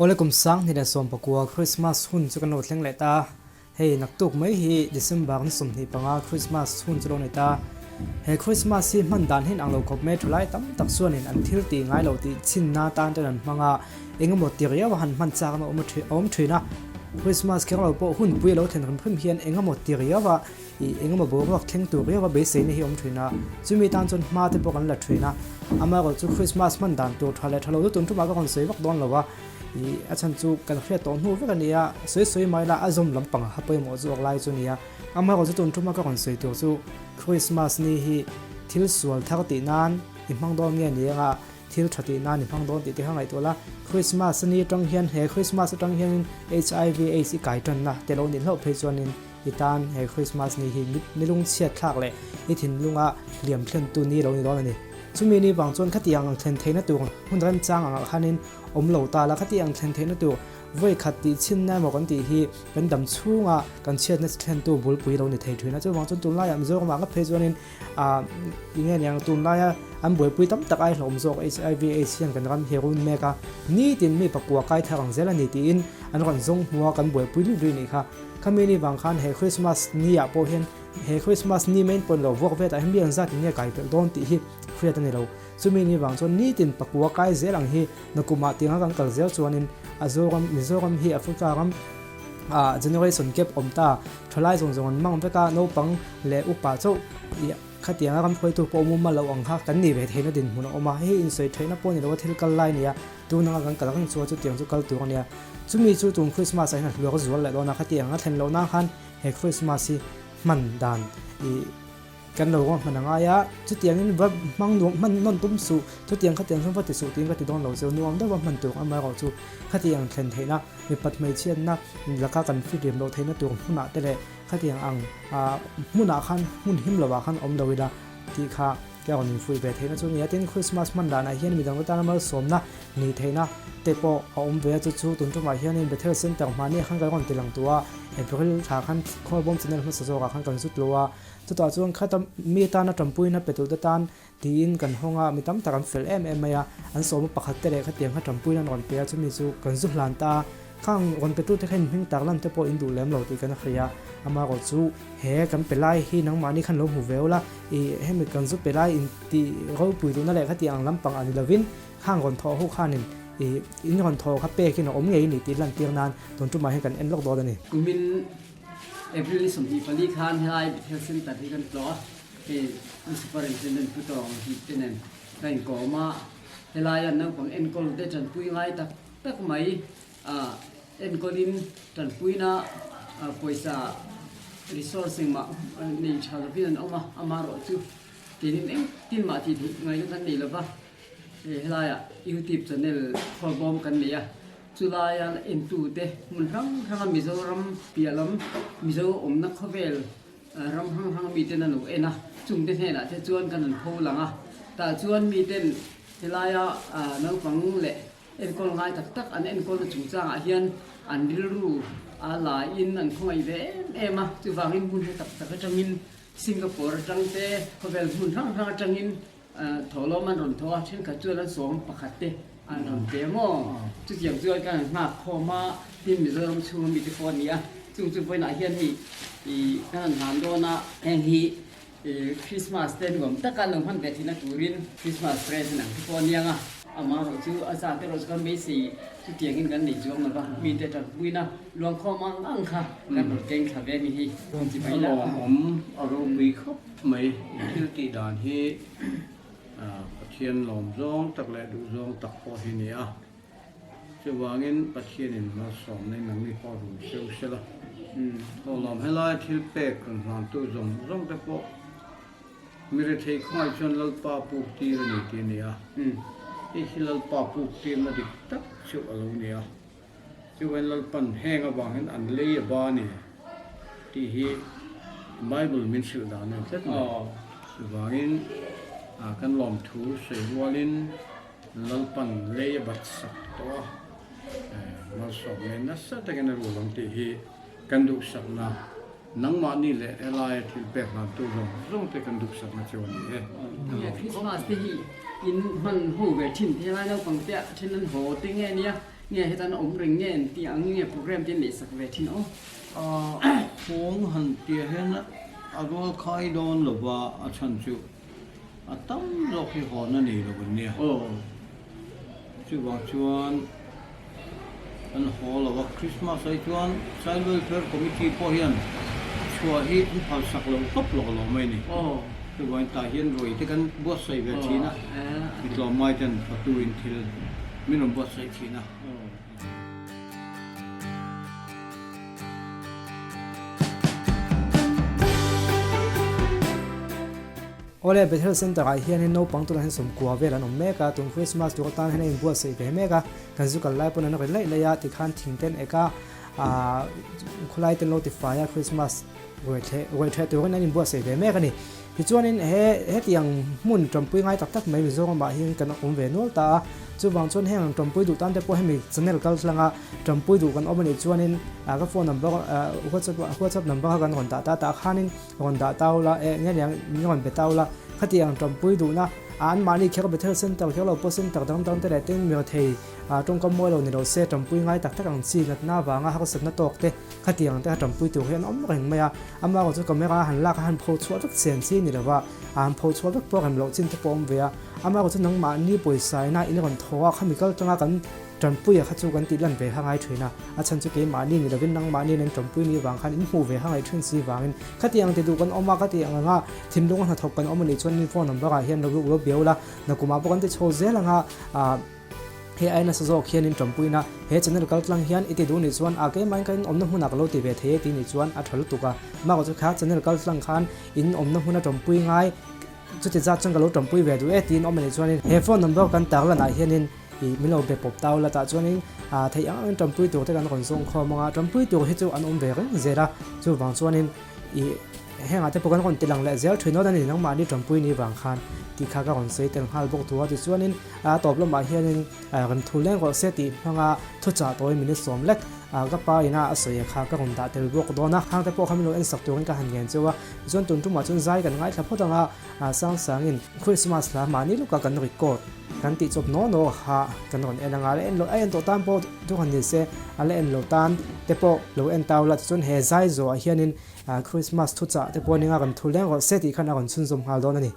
Awle kum 2019 Christmas hun chu kan lo thleng leh ta. Hei naktuk mai hi December ni 25 Christmas hun chu lo ni ta. He Christmas hi hman dan hin ang lo khawp mai thalai tam tak chuanin an thil tih ngai lo tih chhinna tan ten an hmang a, engemaw ti riau a han hman chakna awm a awm thin a. Christmas kher lo pawh hunpui a lo thlen hrim hrim hian engemaw ti riau a ih engemaw boruak thleng tur riau a beiseina hi a awm thin a, chumi tan chuan hma te pawh kan la thin a. Amaherawhchu Christmas hman dan tur tha leh tha lo chu tun tumah ka rawn sawi vak dawn lo a. Ih a chhan chu kan hriat tawh hnu vek a ni a, sawi sawi mai la a zawm lampang a pawimawh zawk lai chu a ni a. Amaherawhchu tun tuma ka rawn sawi tur chu Christmas ni hi thil sual thar tih nan i hmang dawn nge ni anga thil tha tih nan i hmang dawn tih te kha ngaihtuah la. Christmas ni atang hian he Christmas atang hianin HIV AIDS i kai tanna te lo nih hlauh phei chuanin i tan he Christmas ni hi nilung chhiat thlak leh i thinlunga hliam thlentu ni lo ni dawn a ni. Chumi ni vang chuan khatiang ang thlen theihna tur hun remchang angah khanin awm lo ta la, khatiang thlen theihna tur vawi khat tih chhinna emaw kan tih hi kan dam chhunga kan chhiatna thlentu bulpui lo ni thei thin a. Chuvang chuan tunlaiah Mizoramah ngawt phei chuanin ah eng nge niang tunlaia an buaipui tam tak ai hlawm zawk HIV AIDS hian kan ram hi a run mek a, nitin mi pakua kai thar ang zel a ni tiin an rawn zawng hmu a kan buaipui luih luih nih kha. Khami ni vang khan he Christmas ni ah pawh hian he Christmas ni main pawn lo vuak vet ah hian mi an zat in nge kai pelh dawn tih hi hriat a ni lo. Chumi ni vang chuan nitin pakua kai zel ang hi nakumah tianga kan kal zel chuanin a Zoram Mizoram hi Africa ram ah generation gap awm ta thalai zawng zawng an mang vek a, naupang leh upa chauh ih khatianga ram hruaitu pawh awm awm lo ang kha kan nih ve theihna dinhmun a awm a, hei insawi theihna pawh ni lo a thil kal lai nia tun anga kan kal reng chu a chutiang chu kal tur a nia. Chumi chu tun Christmas ah hian a hluar zual leh dawn a, khatiang a thlen loh nan khan he Christmas hi hman dan ih Kan lo ruah hman a ngai a, chutiangin va hmang nuam hman nawn tum suh, chutiang khatiang chuan va ti suh tiin ka ti dawn lo cheu, nuam deuha hman tur amaherawh chu khatiang thlen theihna, mipat hmeichhiatna laka kan fihlim loh theihna tur hmunah te leh khatiang ang hmunah khan hmun him lovah khan awm lo ila tih kha ka rawn infuih ve theihna chu a ni a. Tin, Christmas hman danah hian midangte tana malsawmna nih theihna te pawh a awm ve a, chu chu tun tumah hianin Bethel Centre hmahniah khan kan rawn ti lang tawh a, April thla khan Khawlbawm channel hmasa zawkah khan kan zut lo a. Chutah chuan khata mi tana tanpuina pe tute tan tiin kan hawng a, mi tam tak an fel em em mai a, an sawma pakhat te leh khatiang kha tanpuina an rawn pe a, chumi chu kan zu hlan ta a, khang rawn pe tute kha in hming tak lam te pawh in duh lem lo tih kan hria a, amaherawh chu he kan pe lai hi nangmahni khan lo hmu ve ula, ih hemi kan zu pe lai in tih ropui duhna leh khatiang ang lampang a ni lovin khang rawn thawh ho khanin ih in rawn thawh kha pekin a awm ngei ni tih lantir nan tun tumah hian kan en lawk dawn a ni. Kumin April ni 24 khan helai Bethel Center hi kan tlawh a, hei an Superintendent Pu Tawng hi te nen ka inkawm a, helaia naupang enkawl te tanpui ngai tak tak mai enkawlin tanpuina pawisa resource engmah nei tha lovin an awm a, amaherawh chu keinin engtin mah tih theih ngaihna kan nei lova, helaia YouTube channel khawlbawm kan nei a. Chulaia entute hmun hrang hranga Mizoram piah lam Mizo awmna khawvel ram hrang hrang miten an lo en a, chungte hnenah te chuan kan han pho lang a, tah chuan miten helaia naupang leh enkawl ngai tak tak an enkawlna chungchangah hian an rilru a laiin an khawngaih ve em em a, chuvangin hmun hla tak tak atangin Singapore atang te khawvel hmun hrang hrang atangin Thawhlawm an rawn thaw a, thenkhat chuan an sawm pakhat te an rawn pe maw? Chutiang chuan kan han nghak khawm a, tin Mizoram chhunga mite pawh a ni a, chung chu vawiinah hian hei ih kan han hlan dawn a, heng hi ih Christmas te nuam taka an lo hman ve theihna turin Christmas present ang te pawh a niang a, amaherawh chu a zat erawh chu kan beisei chutiangin kan nei chuang lo va, mite tanpuina luangkhawm ang ang kha kan rawn keng thla ve a ni hei, ti mai la. A lawmawm a ropui khawp. Mai thil tih dan hi Pathian lawm zawng tak leh duh zawng tak pawh hi ni a. Chuvangin Pathianin malsawmna in nangni pawh run seu sela. Thawhlawm helai thil pek rawn hlantu zawng zawng te pawh mi rethei khawngaih chuan Lalpa puk tir a ni tih a ni a. Hei hi Lalpa puk tirna dik tak chu a lo ni a. Chuan Lalpan heng avangin an lei a ba a ni tih hi Bible min hrilh dan a ni tlat mai. Chuvangin kan lawmthu sawi rualin Lalpan lei a bat sak tawh a, malsawm nen nasa takin a rul ang tih hi kan duhsakna, nangmahni leh helaia thil pek hlantu zawng zawng te kan duhsakna chu a ni e. Christmas te hi in hman ho ve thin te helai naupang te ah then an haw te nge nia. Nge heta an awm reng nge an tih ang nge program te an neih sak ve thin aw. Phawng han tia hian a rual khai dawn lo va a chhan chu a tam zawk hi hawn a nei lo an nia. Chuvang chuan an haw lo a, Christmas ai chuan Child Welfare Committee pawh hian chhuah hi an phalsak lo tawp lawk lo mai a ni. Chuvangin tah hian ruai te kan buatsaih ve thin a, mi tlawmngai ten fatuin thil min rawn buatsaih thin a. Awle, Bethel Centre ah hianin naupang tunah hian sawmkua vel an awm mek a, tun Christmas tur atan hian a inbuatsaih ve mek a, kan zu kal lai pawn an ri laih laih a, tikhan thing ten ek a, aah khawlai ten lo tifai a Christmas ruaithleh ruaithleh turin an inbuatsaih ve mek a ni. Tichuanin he hetiang hmun tanpui ngai tak tak mai Mizoram ah hian kan awm ve nual ta a, chuvang chuan heng ang tanpui duh tan te pawh hemi channel kal thlanga tanpui duh kan awm a nih chuanin ah ka phone number ah whatsapp whatsapp number kha kan rawn dah ta tah khanin rawn dah ta ula eh nge niang min rawn be ta ula khatiang tanpui duhna ah anmahni kher Bethel Center kher lo pawh center dang dang te leh tin mirethei ah tawngkam mawi lo ni lo se tanpui ngai tak tak ang chi natna vanga harsatna tawk te Khatiang te a tanpui tur hi an awm reng mai a, amaherawh chu camera a han lak a han pho chhuah vek chen chi ni lova, a han pho chhuah vek pawh rem loh chin te pawh a awm ve a, amaherawh chu nangmahni pawisa ina in rawn thaw a, khami kal tanga kan tanpui a kha chu kan tih lan ve kha ngai thin a, a chhan chu keimahni ni lovin nangmahni in an tanpui ni vang khan in hmuh ve kha ngaih thin si vangin khatiang ti duh kan awm a, khatiang anga thinlung a hnathawk kan awm a nih chuan in phone number ah hian lo lo biau la, nakumah pawh kan ti chho zel anga ah. He ai nasa zawk hianin ṭawmpuina he channel kal tlang hian i ti duh nih chuan a keimah in ka in awmna hmunah ka lo ti ve thei e tih nih chuan a ṭha lutuk a. Mahkawh chu kha channel kal tlang khan in awmna hmuna ṭawmpui ngai chuti zat chuan ka lo ṭawmpui ve duh e tiin awm a nih chuanin he phone number kan tar lanah hianin ih min lo be pawp tau la tah chuanin ah theih ang angin ṭawmpui tur te kan rawn zawng khawm ang a, ṭawmpui tur hi chu an awm ve reng zel a, chuvang chuanin ih Hengah te pawh kan rawn ti lang leh zel thin awt a ni, nangmahni tanpui ni vang khan tih kha ka rawn sawi tel nghal bawk thu a. Tichuanin a tawp lamah hianin rem thu leng rawh se tih hmanga thuchah tawi minute sawm lek ka pa ina a sawi kha ka rawn dah tel bawk dawn a. Khang te pawh kha min lo en sak turin ka han ngen cheu a. Tichuan tun tumah chuan zai kan ngaithla phawt ang a, Sangsangin Christmas hla mahni luka kan record kan tih chawp naw naw kha kan rawn en ang a, a en tawh tan pawh thu han ni se, a la en lo tan te pawh lo en tau la. Tichuan he zai zawhah hianin Christmas thuchah te pawh ninga kan thu leng rawh se tih khan a rawn chhunzawm nghal dawn a ni.